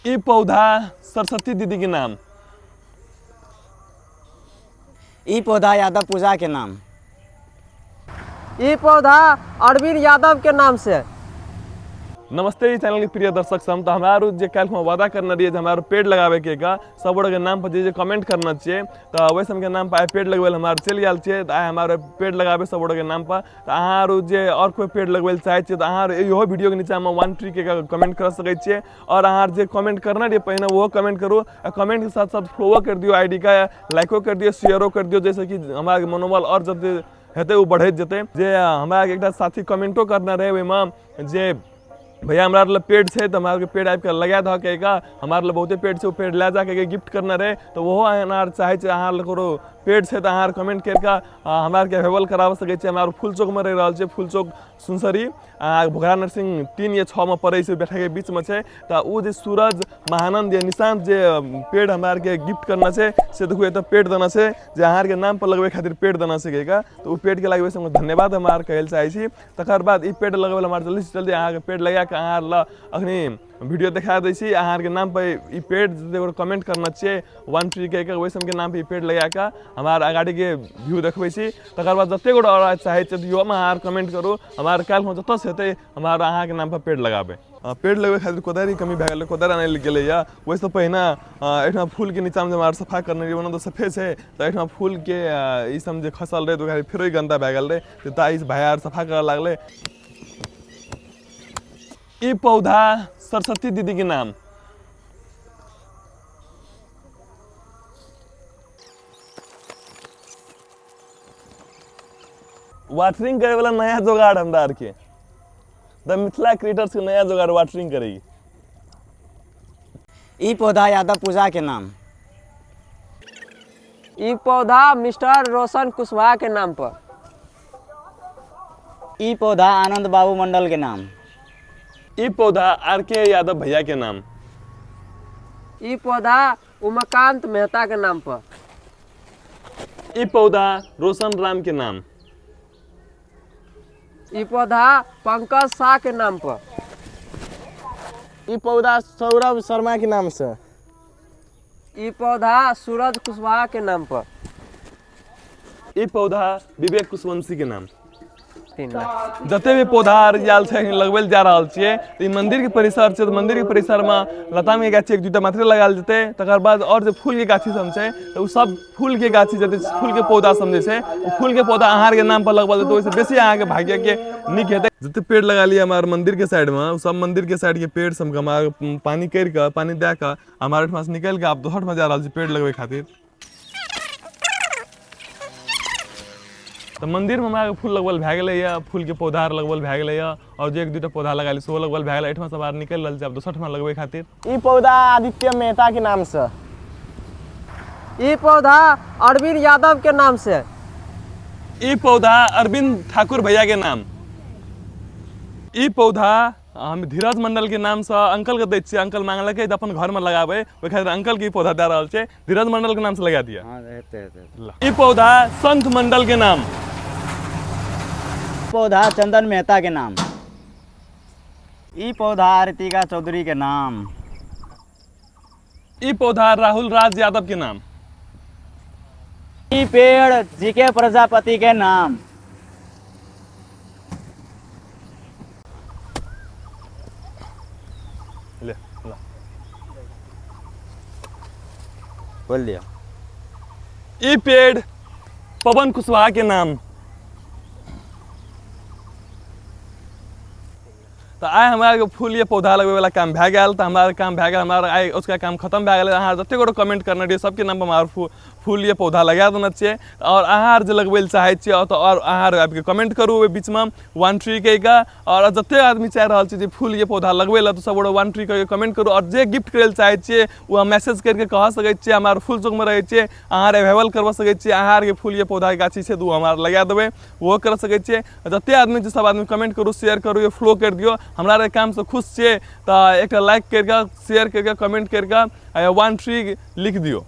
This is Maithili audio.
ई पौधा सरस्वती दीदी के नाम। ई पौधा यादव पूजा के नाम। ई पौधा अरविंद यादव के नाम से। नमस्ते ई चैनल के प्रिय दर्शक सब। तो हमारा जे काल्हि हम वादा करने रहिए जे हमारा पेड़ लगावे के का सब गोटे के नाम पर जे जे कमेंट करना चाहिए, तो वैसे के नाम पर आइ पेड़ लगबै लए हमार चलि आयल छियै। तऽ आइ हमारा पेड़ लगावे सब गोटे के नाम पर। तऽ अहाँ आर जे आओर कोइ पेड़ लगबै लए चाहै छियै तऽ अहाँ आर इहो वीडियो के नीचाँमे वन ट्री के कमेंट कर सकै छियै। और अहाँ आर जे कमेंट करने रहिए पहिने ओहो कमेंट करू, आ कमेंट के साथ साथ फॉलो कर दियौ I D के, लाइको कर दियौ, शेयरो कर दियौ, जैसे कि हमारा मनोबल और जते हेतै ओ बढ़ैत जेतै। जे हमरा एकटा साथी कमेंटो करने रहै ओहिमे जे भैया हमरा लग पेड़ छै तऽ हमरा आरके पेड़ आबिके लगा दहक एका, हमरा लग बहुते पेड़ छै, ओ पेड़ लए जाके गिफ्ट करने रहै। तऽ ओहो अहाँ आर चाहै छै अहाँ लग ककरो पेड़ छै तऽ अहाँ आर कमेंट करिके हमरा आरके अवेलेबल कराबऽ सकै छियै। हमरा आर फूल चौकमे रहि रहल छियै, फूल चौक सुनसरी भोगरा नरसिंह 3 या 6 मे पड़ै छै, बैठकके बीचमे छै। तऽ ओ जे सूरज महानंद या निशांत जे पेड़ हमरा आरके गिफ्ट करना छै से देखू एतऽ पेड़ देना छै जे अहाँ आरके नाम पर लगबै खातिर पेड़ देना छै कहिके। तऽ ओ पेड़के लगबै से हम धन्यवाद हम आर कहै लए चाहै छी। तकर बाद ई पेड़ लगबै लए हमरा जल्दीसँ जल्दी अहाँके पेड़ लगाके अहाँ लए अखनी वीडियो देखा दै छी। अहाँ आरके नाम पर ई पेड़ जे कमेंट करना छियै वन ट्री कहिके, ओहि सबके नाम पर ई पेड़ लगाके हमरा अगाड़ीके व्यू देखबै छी। तकर बाद जतेक गोटा आओर चाहै छियै तऽ इहोमे अहाँ आर कमेंट करू, हमरा काल्हि जतऽसँ हेतै हमरा अहाँके नाम पर पेड़ लगाबै। पेड़ लगबै खातिर कोदारिके कमी भए गेलै, कोदारि आनै लए गेलैए। ओहिसँ पहिने एहिठाम फूलके नीचाँमे जे हमरा सफा करने रहियै, ओना तऽ सफे छै, तऽ एहिठाम फूलके ई सब जे खसल रहै तऽ ओकरा फेरो गन्दा भए गेल रहै, तऽ ताहि भाय आर सफा करऽ लागलै। ई पौधा सरस्वती दीदी के नाम। वाटरिंग करे वाला नया जोगाड़ हमरा आर के द मिथिला क्रिएटर्स के नया जोगाड़ वाटरिंग करेगी। ई पौधा यादव पूजा के नाम। ई पौधा मिस्टर रोशन कुशवाहा के नाम पर। ई पौधा आनंद बाबू मंडल के नाम। ई पौधा आर के यादव भैया के नाम। ई पौधा उमाकांत मेहता के नाम पर। ई पौधा रोशन राम के नाम। ई पौधा पंकज शाह के नाम पर। ई पौधा सौरभ शर्मा के नाम से। ई पौधा सूरज कुशवाहा के नाम पर। ई पौधा विवेक कुशवंशी के नाम। 3 लाख। जते भी पौधा आर आयल छै लगबै लए जा रहल छियै तऽ ई मंदिर के परिसर छै, तऽ मंदिर के परिसर मे लताम के गाछी एक दूटा मात्रे लगायल जेतै। तकर बाद और जे फूल के गाछी सब छै तऽ ओ सब फूल के गाछी जते फूल के पौधा सब जे छै ओ फूल के पौधा अहाँ के नाम पर लगबल जेतै, ओहिसँ बेसी अहाँ के भाग्य के नीक हेतै। जते पेड़ लगा लियै हमार मंदिर के साइड मे, ओ सब मंदिर के साइड के पेड़ सब के हमार पानी करि कऽ, पानी दए कऽ हमार ओहिठमा से निकलि कऽ आब दोसर ठमा जा रहल छी पेड़ लगबै खातिर। तऽ मंदिर में हमरा फूल लगबल भए गेलैए, फूल के पौधा आर लगबल भए गेलैए, और जे एक दूटा पौधा लगायल सेहो लगबल भए गेलै। एहिठमा सब आर निकलि रहल छै आब दोसर ठमा लगबै खातिर। ई पौधा आदित्य मेहता के नाम से। ई पौधा अरविंद यादव के नाम से। ई पौधा अरविंद ठाकुर भैया के नाम। ई पौधा हम धीरज मंडल के नाम से अंकल के दै छियै। अंकल मांगलकै तऽ अपन घर में लगाबै, ओहि खातिर अंकल के ई पौधा दए रहल छै। धीरज मंडल के नाम से लगा दिया। हाँ, हेतै, हेतै, हेतै। ई पौधा संत मंडल के नाम। पौधा चंदन मेहता के नाम। ई पौधा आरतिका चौधरी के नाम। ई पौधा राहुल राज यादव के नाम। ई पेड़ जी के प्रजापति के नाम। ले, ला। बोल दिया। ई पेड़ पवन कुशवाहा के नाम। तऽ आइ हमरा आरके फूल या पौधा लगबै वाला काम भए गेल, तऽ हमरा काम भए गेल, हमरा आइ उसका काम खत्म भए गेल। अहाँ जतेक गोटे कमेंट करने रहियै सबके नाम पर हमरा फूल या पौधा लगा देने छियै। और अहाँ आर जे लगबै लए चाहै छियै तऽ और अहाँ आर आबिके कमेंट करू ओहि बीचमे वन ट्री कहिके। और जतेक आदमी चाहि रहल छै जे फूल या पौधा लगबै लए तऽ सब गोटे वन ट्री कहिके कमेंट करू। और जे गिफ्ट करै लए चाहै छियै ओ मैसेज करिके कह सकै छियै। हमरा आर फूल चौकमे रहै छियै, अहाँ आर अवेलेबल करबा सकै छियै। अहाँ आरके फूल या पौधाके गाछी छै तऽ ओ हमरा आर लगा देबै, ओहो कर सकै छियै। जतेक आदमी छै सब आदमी कमेंट करू, शेयर करू या फॉलो करि दियौ। हमरा आरके कामसँ खुश छियै तऽ एकटा लाइक करिके, शेयर करिके, कमेंट करिके आ वन ट्री लिख दियौ।